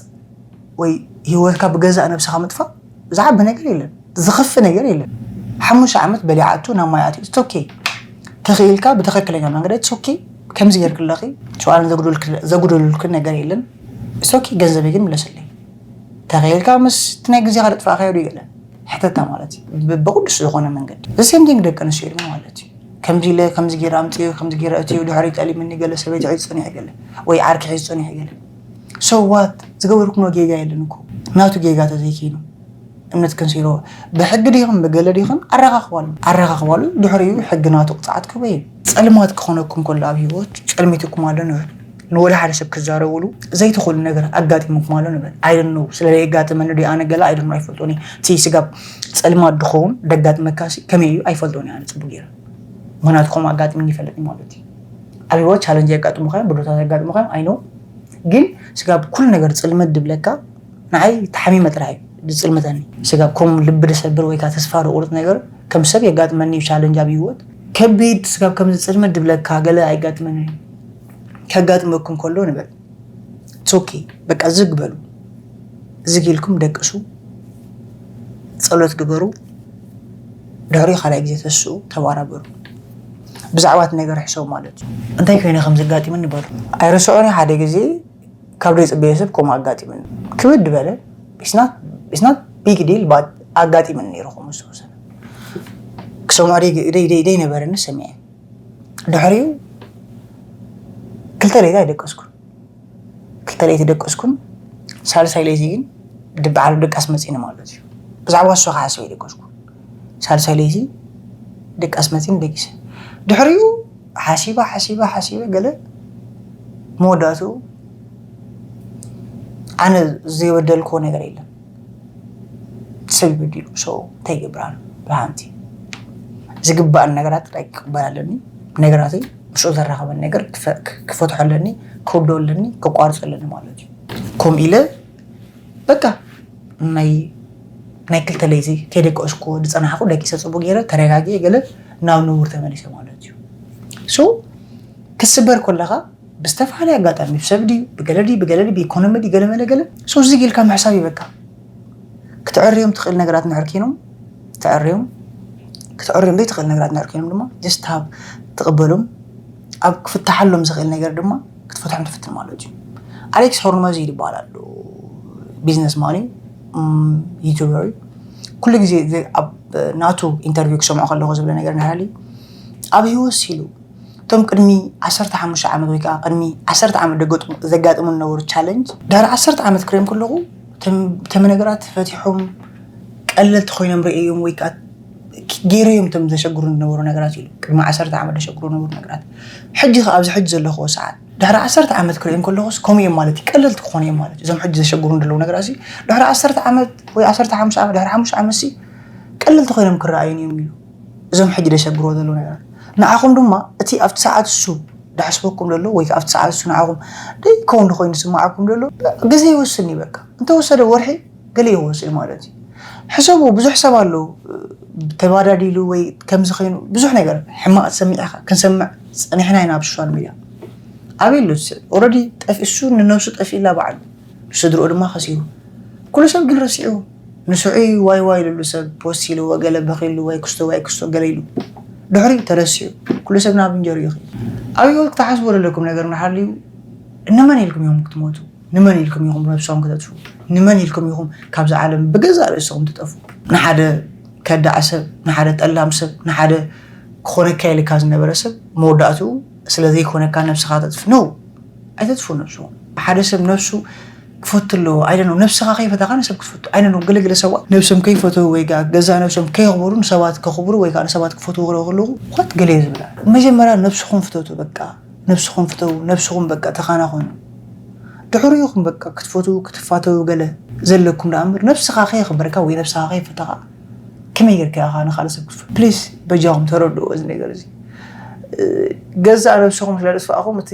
ወይ ሂወትካ ብገዛእ ነብስኻ ምጥፋእ ዝዓቢ ነገር የለን ዝኸፍእ ነገር የለን ሓሙሽተ ዓመት በሊዓ ኣቱ ናብ ማይ ኣትዩ it's okay ተኽኢልካ ብትኽክለኛ መንገዲ it's okay ከምዚ ጌርክለኺ ሰብኣን ዘጉደሉልኪ ነገር የለን it's okay ገንዘበይ ግን ምለስለይ ተኽኢልካ ምስ እቲ ናይ ግዜኻ ዘጥፋእካዮ ዶ የለን ሕተታ ማለት እዩ ብቕዱስ ዝኾነ መንገዲ the same thing ደቂ ኣንስትዮ ድማ ማለት እዩ ከምዚ ኢለ ከምዚ ገይረ ኣምፅዮ ከምዚ ገይረ እትዮ ድሕሪ ጠሊምኒ ገለ ሰበይቲ ሒዙ ፀኒሑ ገለ ወይ ዓርኪ ሒዙ ፀኒሑ ገለ so what ዝገበርኩሞ ጌጋ የለን እኮ ናቱ ጌጋ ተዘይከይኑ እምነት ክንሲሮ ብሕጊ ዲኹም ብገለ ዲኹም ኣረኻኽባሉ ኣረኻኽባሉ ድሕሪኡ ሕጊ ናቱ ቅፅዓት ክበይ ፀልማት ክኾነኩም ከሎ ኣብ ህይወት ፀልሚትኩም ኣሎ ንብል ንወደ ሓደ ሰብ ክዛረብሉ ዘይትኽእሉ ነገር ኣጋጢሙኩም ኣሎ ንብል ኣይደኖ ስለ ዘየጋጥመኒ ዶ ኣነ ገለ ኣይደኖ ኣይፈልጦን እቲ ስጋብ ፀልማት ድኸውን ደጋጥመካ ከመይ እዩ ኣይፈልጦን ኣነ ፅቡቅ ገይረ ምክንያቱ ከምኡ ኣጋጢሙኒ ይፈልጥ ማለት እዩ ኣብ ህይወት ቻለንጅ የጋጥሙካ እዮም ብድሆታት የጋጥሙካ እዮም ኣይኖ ግን ስጋብ ኩሉ ነገር ፅልምት ድብለካ ንዓይ ተሓሚመ ጥራሕ እዩ ዝጽልምተኒ። ስጋብ ከም ልቢ ደሰብር ወይ ከዓ ተስፋ ደቑርጥ ነገር ከም ሰብ የጋጥመኒ እዩ። ቻለንጅ ኣብ ህይወት ከቢድ ስጋብ ከም ዝጽልምት ድብለካ ገለ ኣይጋጥመንን። ከጋጥመኩም ከሎ ንበል ኦኬ፣ በቃ ዝግ በሉ። ዝግ ኢልኩም ደቅሱ፣ ጸሎት ግበሩ። ድሕሪ ካልኣይ ግዜ ተስኡ፣ ተባራበሩ። ብዛዕባ እቲ ነገር ሕሰቡ ማለት እዩ። እንታይ ኮይነ ከም ዘጋጢመኒ በሉ። ኣይረስዖን ሓደ ግዜ ካብ ዘይጽበዮ ሰብ ከምኡ ኣጋጢመኒ። ክብድ በለ፣ it's not big deal but ኣጋጢመኒ ነይሩ ከምኡ ዝተወሰነ። ክሰምዖ ደይ- ደይ- ደይ- ደይነበረኒ ሰሚዐ። ድሕሪኡ ክልተ ለይቲ ኣይደቀስኩን። ክልተ ለይቲ ደቀስኩን። ሳልሳይ ለይቲ ግን ድበዓሉ ድቃስ መፂኒ ማለት እዩ። ብዛዕባ እሱ ከዓ ሓስበ ኣይደቀስኩን። ሳልሳይ ለይቲ ድቃስ መፂኒ ደቂሰ። ድሕሪኡ ሓሲባ ሓሲባ ሓሲበ ገለ መወዳእትኡ ኣነ ዘይበደልክዎ ነገር የለን። ሰብ ይበዲሉ ሰው እንታይ ይገብራሉ? ብሓንቲ ዝግባእን ነገራት ጥራይ ክቅበል ኣለኒ። ነገራተይ ምስኡ ዘራኸበን ነገር ክፈ- ክፈትሖ ኣለኒ፣ ክወዶ ኣለኒ፣ ከቋርጾ ኣለኒ ማለት እዩ። ከምኡ ኢለ በቃ ናይ ናይ ክልተ ለይቲ ከይደቀስኩ ዝጸናሕኩ ደቂሰ ጽቡቅ ገይረ ተረጋጊኤ ገለ ናብ ንቡር ተመሊሰ ማለት እዩ። ሶ ክትስበር ከለኻ ብዝተፈላለየ ኣጋጣሚ ብሰብ ድዩ ብገለ ድዩ ብገለ ድዩ ብኢኮኖሚ ድዩ ገለ መለ ገለ ሶ ዝግ ኢልካ ምሕሳብ እዩ በቃ። ክትዕርዮም ትኽእል ነገራት እንድሕር ኮይኖም ተዕርዮም፣ ክትዕርዮም ዘይትኽእል ነገራት እንድሕር ኮይኖም ድማ just have ትቕበሎም። ኣብ ክፍትሓሎም ዝኽእል ነገር ድማ ክትፈትሖም ትፍትን ማለት እዩ። ኣሌክስ ሆርሞዚ ይበሃል ኣሎ፣ ቢዝነስ ማን እዩ፣ ዩቱበር እዩ። ኩሉ ግዜ ዘ- ኣብ ናቱ ኢንተርቪው ክሰምዖ ከለኹ ዝብለ ነገር እንድሕር ሃልዩ ኣብ ህይወት ሲሉ እቶም ቅድሚ ዓሰርተ ሓሙሽተ ዓመት ወይ ከዓ ቅድሚ ዓሰርተ ዓመት ደገጥሙ- ዘጋጥሙ ዝነበሩ ቻለንጅ ድሕሪ ዓሰርተ ዓመት ክሪኦም ከለኹ እቶም እቶም ነገራት ፈቲሖም ቀለልቲ ኮይኖም ርእዮም ወይ ከዓ ገይረዮም እቶም ዘሸግሩ ዝነበሩ ነገራት ኢሉ ቅድሚ ዓሰርተ ዓመት ዘሸግሩ ዝነበሩ ነገራት ሕጂ ከዓ ኣብዚ ሕጂ ዘለኽዎ ሰዓት ድሕሪ ዓሰርተ ዓመት ክሪኦም ከለኹስ ከምኡ እዮም ማለት እዩ። ቀለልቲ ክኾኑ እዮም ማለት እዩ። እዞም ሕጂ ዘሸግሩ ዘለዉ ነገራት ሲ ድሕሪ ዓሰርተ ዓመት ወይ ዓሰርተ ሓሙሽተ ዓመት ድሕሪ ሓሙሽተ ዓመት ሲ ቀለልቲ ኮይኖም ክረኣዩን እዮም ኢሉ። እዞም ሕጂ ደሸግርዎ ዘለዉ ነገራት ንዓኹም ድማ እቲ ኣብቲ ሰዓት እሱ ደሕስበኩም ዘሎ ወይ ኣብቲ ሰዓት እሱ ንዓኹም ደይከውን ኮይኑ ዝስምዓኩም ዘሎ ግዜ ይወስን እዩ። በቃ እንተወሰደ ወርሒ ገለ ይወስድ ማለት እዩ። ሕሰቡ፣ ብዙሕ ሰብ ኣሎ ተባዳዲሉ ወይ ከምዚ ኮይኑ ብዙሕ ነገር ሕማቕ ዝሰምዕ ኢኻ ክንሰምዕ ጸኒሕና ኢና ኣብ ሶሻል ሚድያ። ኣበይ ኣሎ እቲ ሰብ? ኦረዲ ጠፊ እሱ ንነብሱ ጠፊእላ ባዕሉ ንስድርኡ ድማ ከሲሩ። ኩሉ ሰብ ግን ረሲዑ ንስዑ ዋይ ዋይ ኢሉሉ ሰብ ፖስት ኢልዎ ገለ በኺሉ ወይ ክስቶ ወይ ክስቶ ገለ ኢሉ ድሕሪኡ ተረሲዑ ኩሉ ሰብ ናብ እንጀሩ ይኽእል። ኣብ ህይወት ክትሓስቡ ዘለኩም ነገር እናሃልዩ እነመን ኢልኩም እዮም ክትሞቱ? ንመን ኢልኩም ኢኹም ነብስኹም ክተጥፍኡ? ንመን ኢልኩም ኢኹም ካብዛ ዓለም ብገዛእ ርእስኹም ትጠፍኡ? ንሓደ ከዳዕ ሰብ፣ ንሓደ ጠላም ሰብ፣ ንሓደ ክኾነካ ኢልካ ዝነበረ ሰብ መወዳእትኡ ስለ ዘይኮነካ ነብስኻ ተጥፍ ነው። ኣይተጥፍኡ ነብስኹም። ሓደ ሰብ ነብሱ ክፈቱ ኣለዎ። ኣይ ነው ነብስኻ ከይፈተኻ ንሰብ ክትፈቱ ኣይ ነው። ገለገለ ሰባት ነብሶም ከይፈተው ወይ ገዛ ነብሶም ከየኽብሩ ንሰባት ከኽብሩ ወይ ከዓ ንሰባት ክፈትዉ ክረው ከለኹ ኳት ገለ ዝብላ መጀመርያ ነብስኹም ፍተቱ። በቃ ነብስኹም ፍተው። ነብስኹም በቃ ተኻናኾኑ። ድሕሪኡ ኢኹም በቃ ክትፈትዉ ክትፋተዉ ገለ ዘለኩም ደኣ እምበር ነብስኻ ከየኽበርካ ወይ ነብስኻ ከይፈተኻ ከመይ ጌርካ ኢኻ ንኻልእ ሰብ ክትፈ ፕሊስ በጃኹም ተረድእዎ እዚ ነገር እዚ። ገዛእ ነብስኹም ስለ ደጥፋእኹም እቲ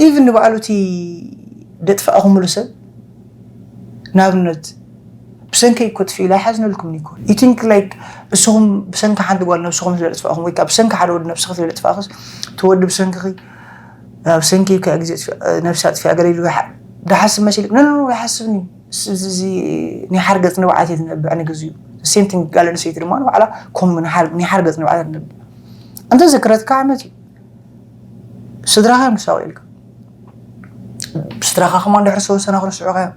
ኢቭን ንባዕሉ እቲ ደጥፋእኹምሉ ሰብ ንኣብነት ብሰንከይ እኮ ጥፊኡ ኢለ ኣይሓዝነልኩምን እኮ you think like እስኹም ብሰንኪ ሓንቲ ጓል ነብስኹም ስለ ደጥፋእኹም ወይ ከዓ ብሰንኪ ሓደ ወዲ ነብስኺ ስለ ደጥፋእኽስ እቲ ወዲ ብሰንክኺ ብሰንኪ ከዓ ግዜ ነብሲ ኣጥፊኣ ገለ ኢሉ ዝሓስብ መሲሉ ኖ ኖ ኣይሓስብን እዩ። እዚ ናይ ሓርገፅ ንብዓት እየ ትነብዕ ንግዜኡ ሴም ቲንግ ጋል ኣንስተይቲ ድማ ንባዕላ ከም ናይ ሓርገፅ ንብዓት ትነብዕ። እንተ ዝክረትካ ዓመት እዩ ስድራኻ እዮም ክሳቆ ኢልካ ስድራኻ ከማን ድሕሪ ዝተወሰነ ክርስዑኻ እዮም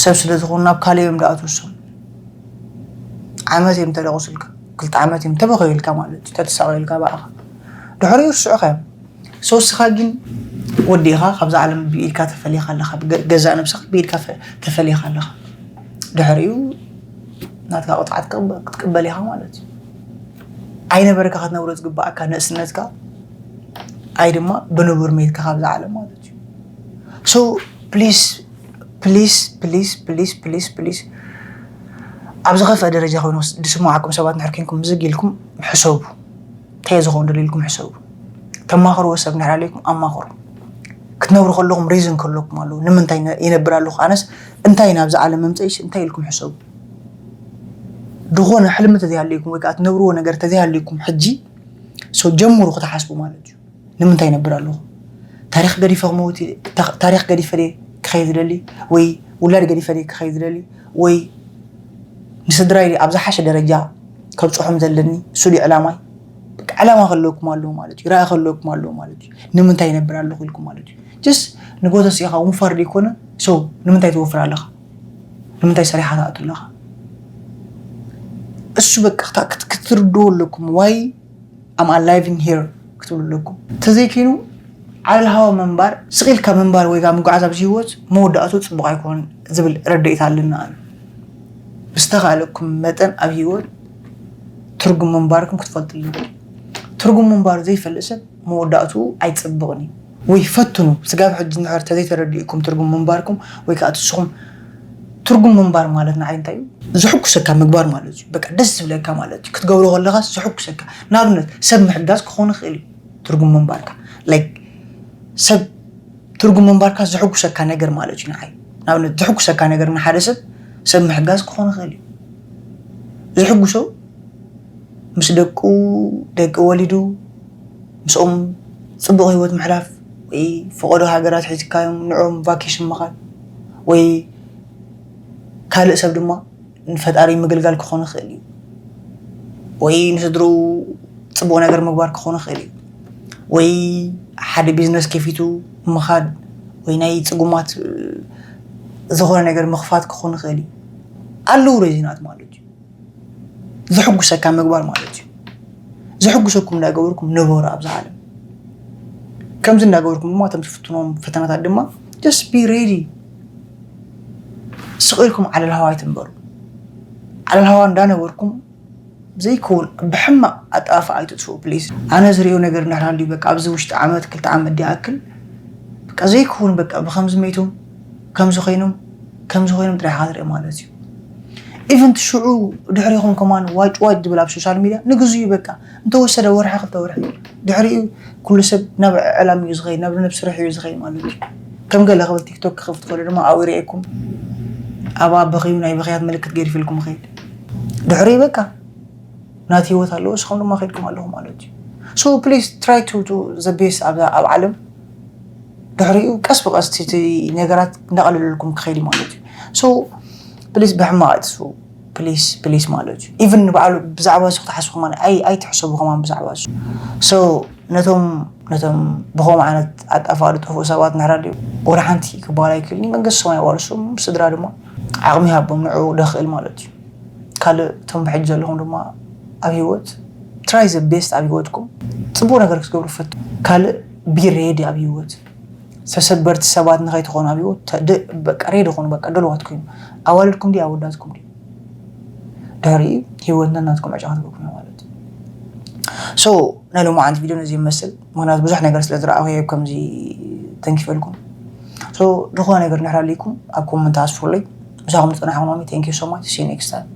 ሰብ ስለ ዝኾኑ ናብ ካልእ እዮም ደኣ ትውስኑ ዓመት እዮም ተደቑስልካ ክልተ ዓመት እዮም ተበኸዩ ኢልካ ማለት እዩ ተተሳቆ ኢልካ ብኣኻ ድሕሪ ይርስዑኻ እዮም ሰው እስኻ ግን ወዲኻ ካብዛ ዓለም ብኢድካ ተፈሊኻ ኣለኻ ገዛእ ነብስኻ ብኢድካ ተፈሊኻ ኣለኻ ድሕሪኡ ናትካ ቅፅዓት ክትቅበል ኢኻ ማለት እዩ ኣይነበረካ ክትነብሮ ዝግባኣካ ንእስነትካ ኣይ ድማ ብንቡር ሜትካ ካብዛ ዓለም ማለት እዩ so please please please please please please ኣብ ዝኸፍአ ደረጃ ኮይኑ ዝስምዓኩም ሰባት እንድሕር ኮንኩም ዝግ ኢልኩም ሕሰቡ እንታይ ዝኸውን ደሎ ኢልኩም ሕሰቡ ተማኽርዎ ሰብ እንድሕር ኣለኩም ኣማኽሩ ክትነብሩ ከለኹም ሪዝን ከለኩም ኣለዉ። ንምንታይ ነ- ይነብር ኣለኹ ኣነስ እንታይ ናብዚ ዓለም መምፀኢስ እንታይ ኢልኩም ሕሰቡ። ዝኾነ ሕልሚ ተዘይሃልይኩም ወይ ከዓ ትነብርዎ ነገር ተዘይሃልይኩም ሕጂ ሰው ጀምሩ ክትሓስቡ ማለት እዩ። ንምንታይ ይነብር ኣለኹ? ታሪክ ገዲፈ ክመውት ታሪክ ገዲፈ ክኸይ ዝደሊ ወይ ውላድ ገዲፈ ክኸይ ዝደሊ ወይ ንስድራይ ኣብ ዝሓሸ ደረጃ ከብፅሖም ዘለኒ እሱ ድዩ ዕላማይ? ዕላማ ከለኩም ኣለዎ ማለት እዩ። ራኢ ከለኩም ኣለዎ ማለት እዩ። ንምንታይ ይነብር ኣለኹ ኢልኩም ማለት እዩ። ጀስ ንጎተ ሲኢኻ ውንፋር ዘይኮነ ሰው ንምንታይ ትወፍር ኣለኻ? ንምንታይ ሰሪሓ ትኣቱ ኣለኻ? እሱ በቃ ክትርድዎ ኣለኩም። ዋይ ኣም ኣላይቭን ሄር ክትብሉ ኣለኩም። ተዘይኮይኑ ዓለል ሃዋ ምንባር ስቕ ኢልካ ምንባር ወይ ከዓ ምጉዓዝ ኣብዚ ህይወት መወዳእቱ ፅቡቕ ኣይኮን ዝብል ረድኢት ኣለና። ኣነ ብዝተኻለኩም መጠን ኣብ ህይወት ትርጉም ምንባርኩም ክትፈልጡ ኣለኩም። ትርጉም ምንባር ዘይፈልጥ ሰብ መወዳእቱ ኣይፅብቕን እዩ። ወይ ፈትኑ። ስጋብ ሕጂ እንድሕር ተዘይተረዲእኩም ትርጉም ምንባርኩም ወይ ከዓ ትስኹም ትርጉም ምንባር ማለት ንዓይ እንታይ እዩ? ዝሕጉሰካ ምግባር ማለት እዩ። በቃ ደስ ዝብለካ ማለት እዩ። ክትገብሮ ከለኻስ ዝሕጉሰካ። ንኣብነት ሰብ ምሕጋዝ ክኾን ይኽእል እዩ ትርጉም ምንባርካ። ላይክ ሰብ ትርጉም ምንባርካ ዝሕጉሰካ ነገር ማለት እዩ ንዓይ። ንኣብነት ዝሕጉሰካ ነገር ንሓደ ሰብ ሰብ ምሕጋዝ ክኾን ይኽእል እዩ። ዝሕጉሶ ምስ ደቁ ደቂ ወሊዱ ምስኦም ፅቡቕ ህይወት ምሕላፍ ወይ ፈቐዶ ሃገራት ሒዝካዮም ንዕኦም ቫኬሽን ምኻድ ወይ ካልእ ሰብ ድማ ንፈጣሪ ምግልጋል ክኾን ይኽእል እዩ ወይ ንስድርኡ ፅቡቕ ነገር ምግባር ክኾን ይኽእል እዩ ወይ ሓደ ቢዝነስ ከፊቱ ምኻድ ወይ ናይ ፅጉማት ዝኾነ ነገር ምኽፋት ክኾን ይኽእል እዩ። ኣለዉ ሬዚናት ማለት እዩ። ዘሕጉሰካ ምግባር ማለት እዩ። ዘሕጉሰኩም እንዳገበርኩም ንበሩ ኣብዚ ዓለም። ከምዚ እንዳገበርኩም ድማ እቶም ትፍትኖም ፈተናታት ድማ just be ready። ስቕ ኢልኩም ዓለል ሃዋ ኣይትንበሩ። ዓለል ሃዋ እንዳነበርኩም ዘይከውን ብሕማቕ ኣጠፋፍኣ ኣይትጥፍኡ ፕሊዝ። ኣነ ዝሪኦ ነገር እንዳሕላል እዩ። በቃ ኣብዚ ውሽጢ ዓመት ክልተ ዓመት ድኣክል በቃ ዘይከውን በቃ ብከምዚ መይቶም ከምዚ ኮይኖም ከምዚ ኮይኖም ጥራሕ ኢኻ ትርኢ ማለት እዩ። ኢቨን ሽዑ ድሕሪኹም ከማን ዋጭ ዋጭ ዝብል ኣብ ሶሻል ሚድያ ንግዙ እዩ በቃ እንተወሰደ ወርሒ ክልተ ወርሒ ድሕሪኡ ኩሉ ሰብ ናብ ዕላም እዩ ዝኸይድ ናብ ነብ ስራሕ እዩ ዝኸይድ ማለት እዩ። ከም ገለ ክብል ቲክቶክ ክኽፍት ከሎ ድማ ኣብኡ ይርእየኩም ኣብኣ በኽዩ ናይ በኽያት ምልክት ገዲፍልኩም ይኸይድ። ድሕሪኡ በቃ ናቲ ህይወት ኣለዎ እስኹም ድማ ከድኩም ኣለኹ ማለት እዩ። So please try to do the best ኣብ ዓለም ድሕሪኡ ቀስ ብቀስ እቲ ነገራት እንዳቀለለልኩም ክኸይድ ማለት እዩ። So please ብሕማቅ ኣይትስቡ please please ማለት እዩ። Even ንባዕሉ ብዛዕባ እሱ ክትሓስቡ ከማን ኣይትሕሰቡ ከማን ብዛዕባ እሱ። So ነቶም ነቶም ብኸም ዓይነት ኣጣፋ ዝጠፍኡ ሰባት ንሕራድ ወደ ሓንቲ ክበሃል ኣይክእልን መንግስቲ ሰማይ ዋልሶም ስድራ ድማ ዓቕሚ ሃቦም ንዑ ደኽእል ማለት እዩ። ካልእ እቶም ብሕጂ ዘለኹም ድማ ኣብ ህይወት try the best ኣብ ህይወትኩም ፅቡቅ ነገር ክትገብሩ ፈት ካልእ be ready ኣብ ህይወት ተሰበርቲ ሰባት ንኸይትኾኑ ኣብ ህይወት በቃ ready ኾኑ በቃ ደልዋት ኮይኑ ኣዋልድኩም ድዩ ኣወዳትኩም ድዩ ድሕሪ ህይወትና ናትኩም ዕጫ ክትገብሩ ማለት እዩ። So ናይ ሎማዓንቲ ቪድዮ ነዚ ይመስል ምክንያቱ ብዙሕ ነገር ስለ ዝረኣኹ ከምዚ ተንኪፈልኩም። So ዝኾነ ነገር ንሕራሊኩም ኣብ ኮመንት ኣስፍሩለይ። ምሳኹም ዝፀናሕኩም ሎሚ thank you so much see you next time።